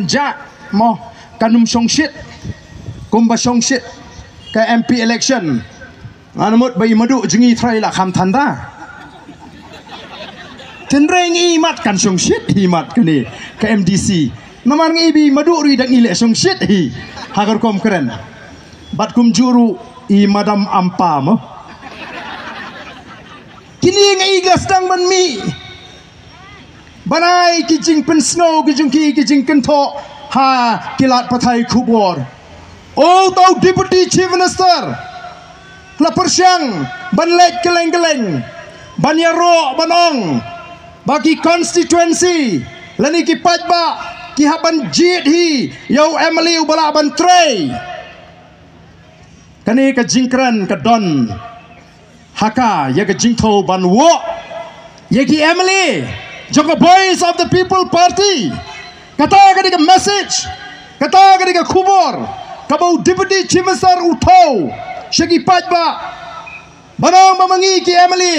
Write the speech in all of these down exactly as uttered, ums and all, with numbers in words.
Ja mo, kan ym shongshit kumba shongshit ka M P election. Nga mut ba i Madu jngi trai la kham thanda. Tynreng i mat kan shongshit hi mat kane ka M D C. Namar ngi bi Madu ri dang i le shongshit hi. Hagar kom kren. Bat kum juru i Madam Ampa mo. Kini ngi i glas dang ban mi. Banai ki jingpynsngew ki jingki ki jingkynthoh ha ki lad pathai khubor. O tau Deputy Chief Minister, la pyrshang ban leit kylleng kylleng ban ïaroh ban ong ba ki constituency lane ki paidbah ki hap ban jied hi ïa u M L A uba lah ban trei. Kane ka jingkren ka don ha ka ïa ka jingthaw ban woh ïa ki M L A jong ka Voice of the People Party. Kata ka dei ka message, kata ka dei ka khubor kaba u Deputy Chief Minister u thaw sha ki paidbah. Ban ong ba ma ngi ki M L A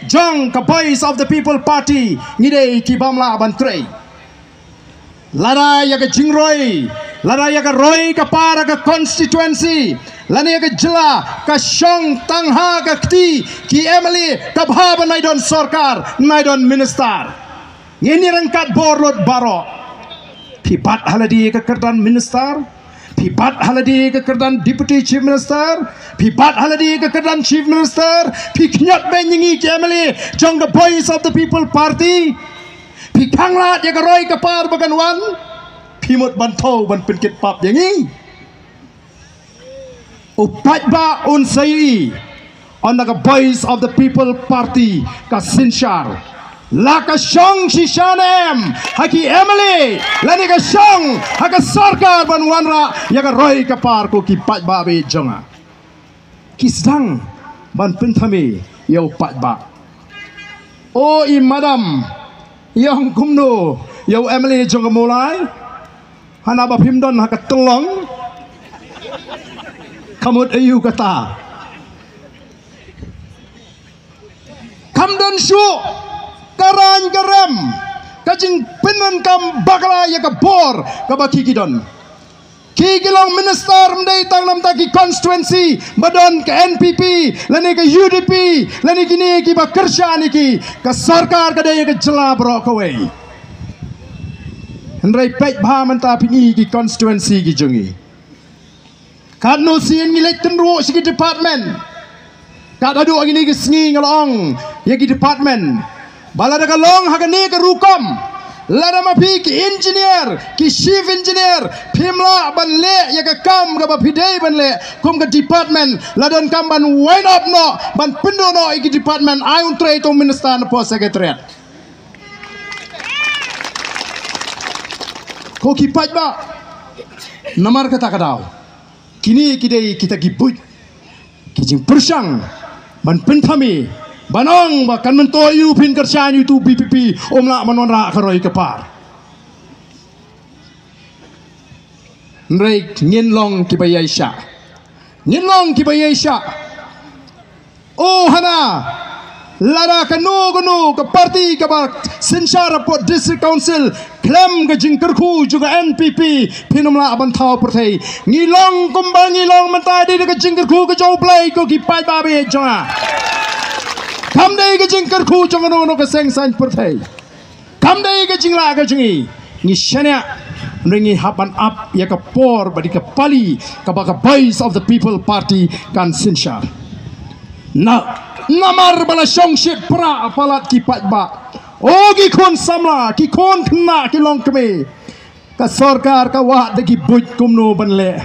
jong ka Voice of the People Party ngi dei ki bym lah ban trei. Lada ïa ka jingroi, lada ïa ka roi ka par ka constituency, lada ïa ka jylla ka shong tang ha ka kti ki M L A ka bha ba nai don sorkar, nai don minister. Ngin ïa ryngkat bor lut baroh. Phi bat ha lade ka kyrdan minister, phi bat ha lade ka kyrdan deputy chief minister, phi bat ha lade ka kyrdan chief minister, phi khñiot beiñ ïa ngi ki M L A jong ka Voice of the People Party. Phi khang lad ïa ka roi ka par ba kan wan. Phi mut ban thaw ban pynkit pap ïa ngi. U paidbah un sa ïohi ynda ka Voice of the People Party ka synshar. La ka shong shisha ne em ha ki M L A lane ka shong ha ka sorkar ban wanrah ïa ka roi ka par ko ki paidbah ba ïeit jong nga. Ki sdang ban pynthame ïa u paidbah. O i madam, ïa ong kumno ïa u M L A jong ka Mawlai? Hana ba phim don ha ka tyllong. Ka mut aïu kata? Kam don shuh ka rang ka rem, ka jingpyndonkam bakla ïa ka bor kaba ki ki don. Ki ki long minister ym dei tang namar ki constituency ba don ka N P P lane ka U D P lane kine kiba kyrshan ïa ki. Ka sorkar ka dei ka jylla baroh kawei. Hynrei peit bha mynta phin i ki constituency ki jong ngi. Katno sien ngi leit tynruh sha ki department. Kat haduh kine ki sngi nga la ong ïa ki department ba lada ka long ha kane ka rukom, lada ma phi ki engineer, ki chief engineer, phim lah ban leh ïa ka kam kaba phi dei ban leh kum ka department, la donkam ban wind up noh, ban pynduh noh ïa ki department. Ai un trei tang minister na poh secretariat. Ko ki paidbah, namar kata ka daw kine ki dei kita ki buit ki jingpyrshang ban pynthame, ban ong ba kan myntoi ïa u phin kyrshan ïa utu u V P P, um lah ban wanrah ka roi ka par. Hynrei ngin long kiba ïaishah. Ngin long kiba ïaishah. O hana, lada kano kano ka party kaba synshar hapoh District Council khlem ka jingkyrkhu jong ka N P P, phin ym lah ban thaw pyrthei. Ngi long kumba ngi long mynta dei da ka jingkyrkhu ka jong U Blei ko ki paidbah ba ïeit jong nga. Kam dei ka jingkyrkhu jong kano kano ka seng saiñ pyrthei. Kam dei ka jinglah ka jong ngi. Ngi shaniah, hynrei ngi hap ban ap ïa ka por ba dei ka pali kaba ka Voice of the People Party kan synshar. Na, namar ba la shongshit pra palat ki paidbah. O ki khun samla, ki khun khynnah, ki longkmie. Ka sorkar ka wad da ki buit kumno ban leh.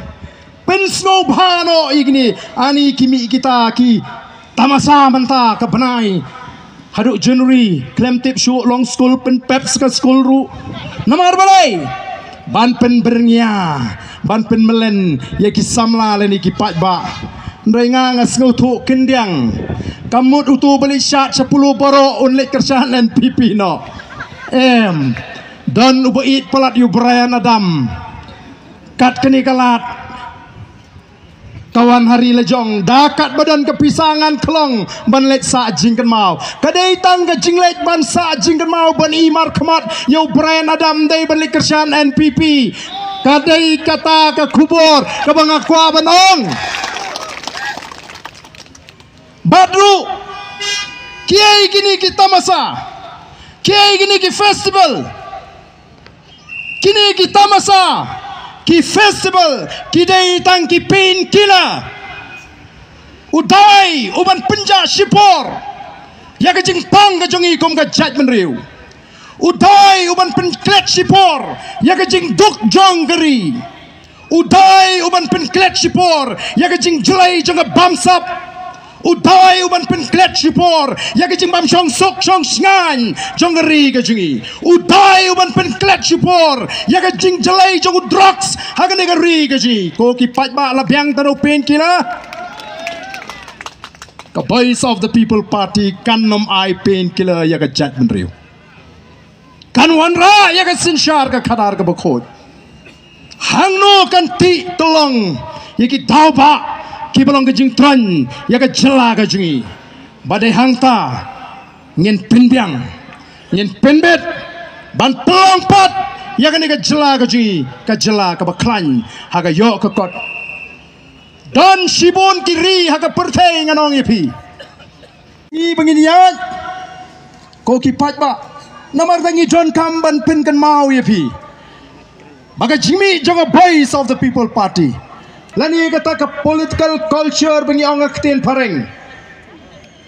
Pynsngewbha noh ïa kine, ani ki mih kita ki tamasa mynta ka bnai. Haduh January khlem tip shuh long skul, pynpep sa ka skul ruh. Namar balei? Ban pynbyrngia, ban pynmlien ïa ki samla lane ki paidbah. Hynrei nga nga sngewthuh khyndiat. Ka mut utu ba leit shad sha Polo baroh un leit kyrshan N P P noh. Em. Don uba ïeit palat ïa u Bryan Adam. Kat kane ka lad. Ka wan ha ri la jong da kat ba don ka pisa ngan khlong ban leit sah jingkynmaw. Ka dei tang ka jingleit ban sah jingkynmaw ban i markhmat ïa u Bryan Adam, dei ban leit kyrshan N P P. Ka dei kata ka khubor kaba nga kwah ban ong. Bad ruh kiei kine ki tamasa, kiei kine ki festival, kine ki tamasa, ki festival ki dei tang ki painkiller. U dei u ban pynjah shipor ïa ka jingpang ka jong i kum ka jaitbynriew. U dei u ban pynklet shipor ïa ka jingduk jong ka ri. U dei u ban pynklet shipor ïa ka jingjlei jong ka bamsap. U dei u ban pynklet shipor ïa ka jingbam shong suk shong shngaiñ jong ka ri ka jong i. U dei u ban pynklet shipor ïa ka jingjlei jong u drugs ha kane ka ri ka jong i. Ko ki paidbah, la biang tang u painkiller. Ka Voice of the People Party kan nym ai painkiller ïa ka jaitbynriew. Kan wanrah ïa ka synshar ka khadar kaba khuid. Hangno kan tih tyllong ïa ki daw bah kiba long ka jingthrang ïa ka jylla ka jong i. Ba dei hangta ngin pynbiang, ngin pynbit ban pynlong pat ïa kane ka jylla ka jong i, ka jylla kaba khlaiñ ha ka ïoh ka kot. Don shibun ki ri ha ka pyrthei, ngan ong ïa phi. Ngi ba ngin ïaid, ko ki paidbah, namar ba ngi donkam ban pynkynmaw ïa phi ba ka jingmih jong ka Voice of the People Party lane kata ka political culture ba ngi ong ha ka ktien phareng,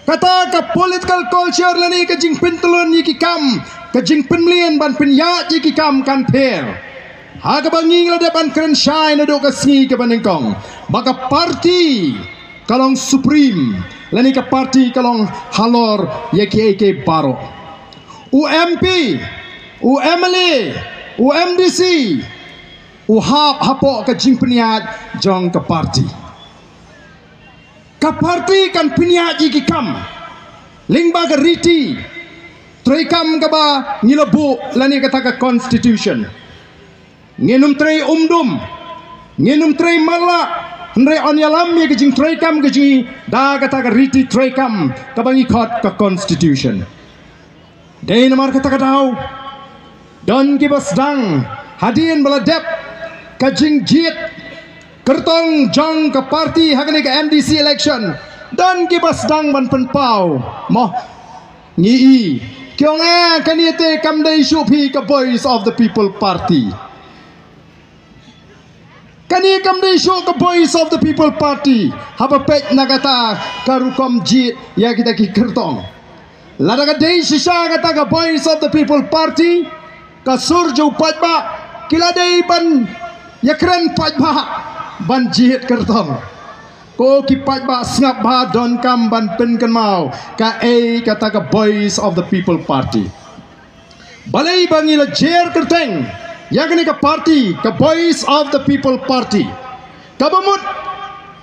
kata ka political culture lane ka jingpyntlun ïa ki kam, ka jingpynmlien ban pynïaid ïa ki kam kan pher. Ha kaba ngi la dep ban kren shai naduh ka sngi kaba nyngkong ba ka party ka long supreme lane ka party ka long halor ïa kiei kiei baroh. U M P, u M L A, u M D C, u hap hapoh ka jingpynïaid jong ka party. Ka party kan pynïaid ïa ki kam lyngba ka riti treikam kaba ngi la buh lane kata ka constitution. Ngin ym trei umdum, ngin ym trei matlah, hynrei yn ïalam ïa ka jingtreikam ka jong ngi da kata ka riti treikam kaba ngi khot ka constitution. Dei namar kata ka daw don kiba sdang hadien ba la dep ka jingjied kyrtong jong ka party ha kane ka M D C election, don kiba sdang ban pynpaw, mo, ngi i, ki ong, eh, kane te kam dei shuh phi ka Voice of the People Party. Kane kam dei shuh ka Voice of the People Party. Haba peit na kata ka rukom jied ïa kita ki kyrtong, lada ka dei shisha kata ka Voice of the People Party, ka sur jong u paidbah, ki la dei ban ïakren paidbah ban jied kyrtong. Ko ki paidbah, sngap bha, donkam ban pynkynmaw kaei kata ka Voice of the People Party. Balei ba ngi la jer kyrteng ïa kane ka party ka Voice of the People Party? Kaba mut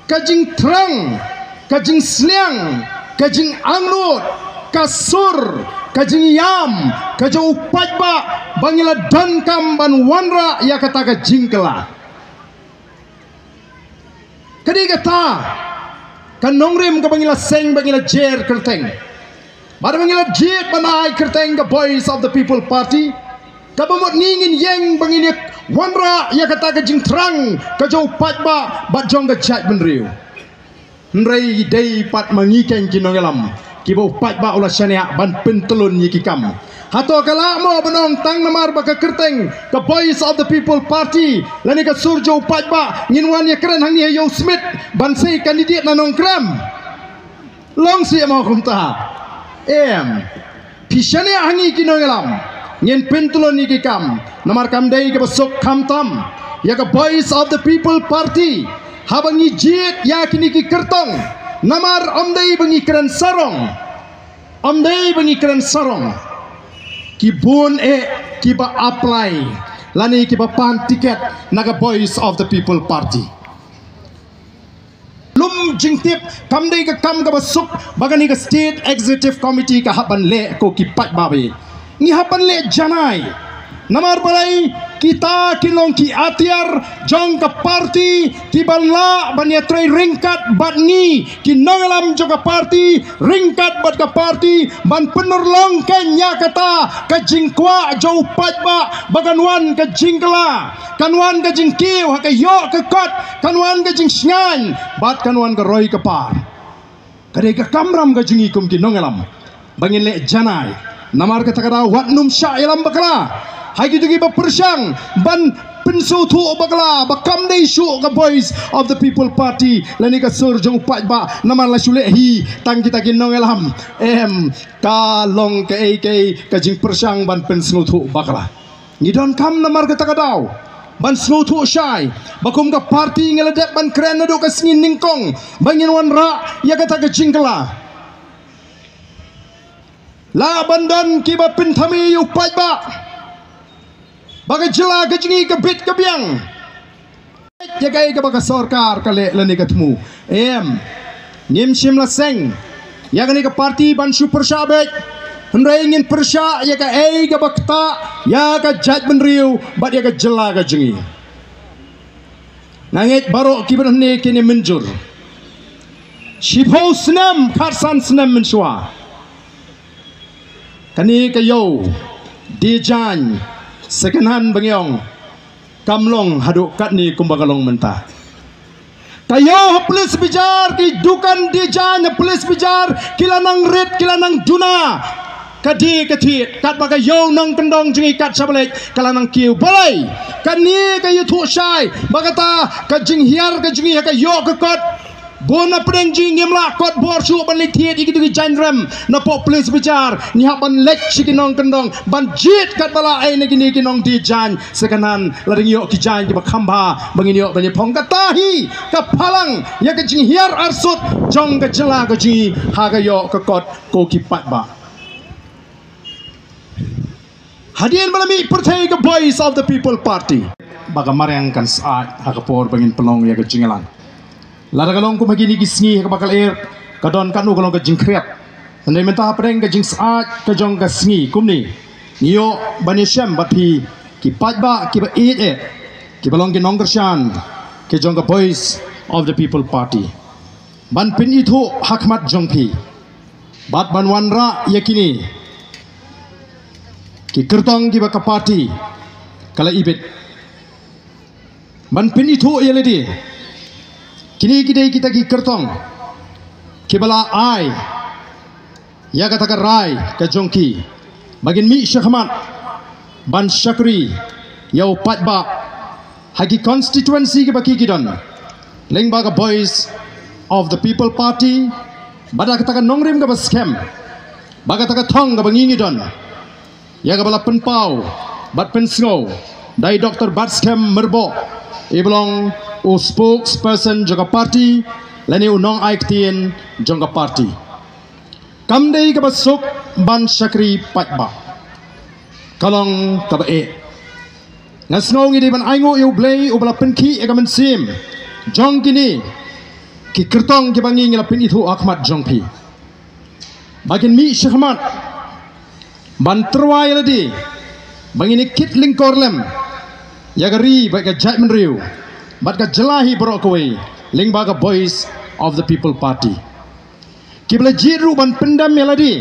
ka jingthrang, ka jingsliang, ka jingangnud, ka sur, ka jingïam ka jong u paidbah ba ngi la donkam ban wanrah ïa kata ka jingkylla. Ka dei kata ka nongrim kaba ngi la seng, ba ngi la jer kyrteng, bad ba ngi la jied ban ai kyrteng ka Voice of the People Party. Kaba mut ngi ngin ïeng ba ngin ïa wanrah ïa kata ka jingthrang ka jong u paidbah bad jong ka jaitbynriew. Hynrei dei pat ma ngi keiñ ki nongïalam kiba u paidbah u la shaniah ban pyntlun ïa ki kam. Hato ka lah mo ban ong tang namar ba ka kyrteng ka Voice of the People Party lane ka sur jong u paidbah ngin wan ïakren hangne ha Ïew Smit ban sei candidate na Nongkrem? Long sih mo kumta? Em. Phi shaniah ha ngi ki nongïalam, ngin pyntlun ïa ki kam. Namar kam dei kaba suk khamtam ïa ka Voice of the People Party haba ngi jied ïa kine ki kyrtong. Namar ym dei ba ngi kren sarong, ym dei ba ngi kren sarong, ki bun eh kiba apply lane kiba pan tiket na ka Voice of the People Party. Lum jingtip, kam dei ka kam kaba suk ba kane ka State Executive Committee ka hap ban leh, ko ki paidbah. Ngi hap ban leh janai. Namar balei? Kita ki long ki atiar jong ka parti, kiba lah ban ïatrei ryngkat bad ngi ki nongïalam jong ka parti, ryngkat bad ka parti, ban pynurlong ka nia kata ka jingkwah jong u paidbah, ba kan wan ka jingkylla, kan wan ka jingkiew ha ka ïoh ka kot, kan wan ka jingshngaiñ, bad kan wan ka roi ka par. Ka dei ka kamram ka jong ngi kum ki nongïalam ba ngin leh janai. Namar kata ka daw wat nym shah ïalam bakla ha kito kiba pyrshang ban pynsngewthuh bakla ba kam dei shuh ka Voice of the People Party lane ka sur jong u paidbah. Namar la shu leh hi tang kita ki nongïalam, em, ka long kaei kaei ka jingpyrshang ban pynsngewthuh bakla. Ngi donkam namar kata ka daw ban sngewthuh shai ba kum ka parti ngi la dep ban kren naduh ka sngi nyngkong ba ngin wanrah ïa kata ka jingkylla. Lah ban don kiba pynthame ïa u paidbah ba ka jylla ka jong ngi ka bit ka biang ïa kaei kaba ka sorkar ka leh lane ka thmu. Em, ngim shym la seng ïa kane ka parti ban shu pyrshah beit, hynrei ngin pyrshah ïa kaei kaba ktah ïa ka jaitbynriew bad ïa ka jylla ka jong ngi. Nga ngeit baroh kiba don hangne kin ïamynjur. Shiphew snem, khatsan snem mynshuwa, kane ka ïew die jaiñ second hand ba ngi ong kam long haduh katne kumba ka long mynta. Ka ïew ha Plis Bazaar, ki dukan die jaiñ ha Plis Bazaar ki la nang rit, ki la nang duna. Ka die ka thied, katba ka ïew nongkyndong jong ngi kat shaba leit ka la nang kiew. Balei? Kane ka ïathuh shai ba kata ka jinghiar ka jong ngi ha ka ïoh ka kot, bun na pdeng jong ngi ngim lah kot bor shuh ban leit thied ïa kito ki jaiñ rem na poh Plis Bazaar. Ngi hap ban leit sha ki nongkyndong ban jied katba lah ei na kine ki nong die jaiñ second hand, la dang ïoh ki jaiñ kiba kham bha ba ngin ïoh ban ïaphong. Kata hi ka phalang ïa ka jinghiar arsut jong ka jylla ka jong ngi ha ka ïoh ka kot, ko ki paidbah. Hadien ba la mih pyrthei ka Voice of the People Party, ba ka mariang kan syaid ha ka por ba ngin pynlong ïa ka jingïalang. Lada ka long kum ha kine ki sngi ha kaba ka lyer, ka don katno ka long ka jingkhriat. Hynrei mynta hapdeng ka jingsyaid ka jong ka sngi kumne, ngi ïoh ban ïashem bad phi ki paidbah kiba ïeit eh, kiba long ki nongkyrshan ki jong ka Voice of the People Party, ban pynithuh ha khmat jong phi bad ban wanrah ïa kine ki kyrtong kiba ka parti ka la ibit, ban pynithuh ïa lade. Kine ki dei kita ki kyrtong kiba la ai ïa kata ka rai ka jong ki ba kin mih shakhmat ban shakri ïa u paidbah ha ki constituency kiba ki ki don lyngba ka Voice of the People Party, bad ha kata ka nongrim kaba skhem, bad kata ka thong kaba ngi ngi don, ïa kaba la pynpaw bad pynsngew da i Doktor Batskhem Myrboh, i ba long u spokesperson jong ka parti lane u nongai ktien jong ka parti. Kam dei kaba suk ban shakri paidbah, ka long kaba eh. Nga sngew ngi dei ban ainguh ïa U Blei uba la pynkhih ïa ka mynsiem jong kine ki kyrtong kiba ngi ngi la pynithuh ha khmat jong phi, ba kin mih shakhmat ban tyrwa ïa lade ba ngin ïa kit lyngkor lem ïa ka ri bad ka jaitbynriew bad ka jylla hi baroh kawei lyngba ka Voice of the People Party. Kiba la jied ruh ban pyndem ïa lade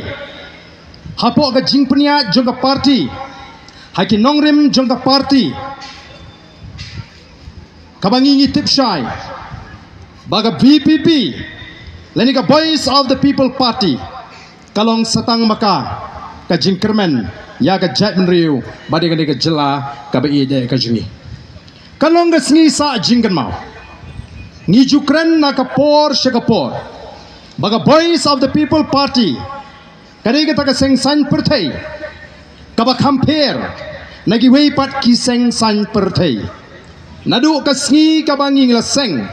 hapoh ka jingpynïaid jong ka parti ha ki nongrim jong ka parti, kaba ngi ngi tip shai ba ka V P P lane ka Voice of the People Party ka long sa tang ma ka ka jingkyrmen ïa ka jaitbynriew bad ïa kane ka jylla kaba ïeit eh ka jong ngi. Ka long ka sngi sah jingkynmaw. Ngi ju kren na ka por sha ka por ba ka Voice of the People Party ka dei kata ka seng saiñ pyrthei kaba kham pher na kiwei pat ki seng saiñ pyrthei. Naduh ka sngi kaba ngi la seng,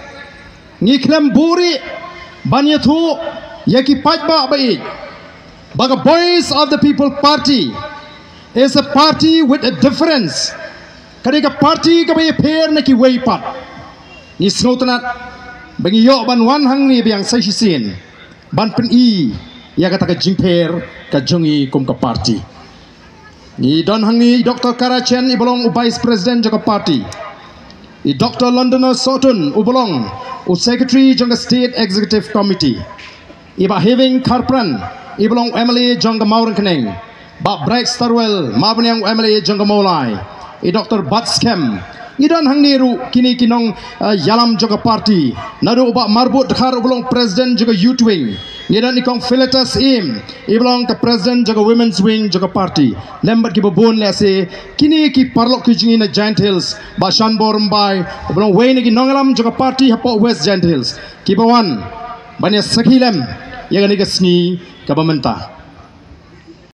ngi khlem buhrieh ban ïathuh ïa ki paidbah ba ïeit ba ka Voice of the People Party is a party with a difference. Ka dei ka parti kaba ïapher na kiwei pat. Ngi sngewtynnat ba ngi ïoh ban wan hangne biang sa shisien ban pyni ïa kata ka jingpher ka jong ngi kum ka parti. Ngi don hangne i Doctor Karachen, i ba long u Vice President jong ka party. I Doctor Londoner Sotun, u ba long u Secretary jong ka State Executive Committee. I Bah Heving Kharpran, i ba long u M L A jong ka Mawryngkneng. Bah Bright Starwell Marbaniang, u M L A jong ka Mawlai. I Doctor Batskhem. Ngi don hangne ruh kine ki nong, uh, ïalam jong ka party. Naduh u Bah Marbud Dkhar, u ba long President jong ka Youth Wing. Ngi don i Kong Philetus Im, i ba long ka President jong ka Women's Wing jong ka party. Lem bad ki ba bun lehse, kine ki paralok ki jong ngi na Jaintia Hills, Bah Shanbor Rymbai, u ba long uwei na ki nongïalam jong ka party hapoh West Jaintia Hills. Ki ba wan ban ïa sakhi lem ïa kane ka sngi ka ba mynta.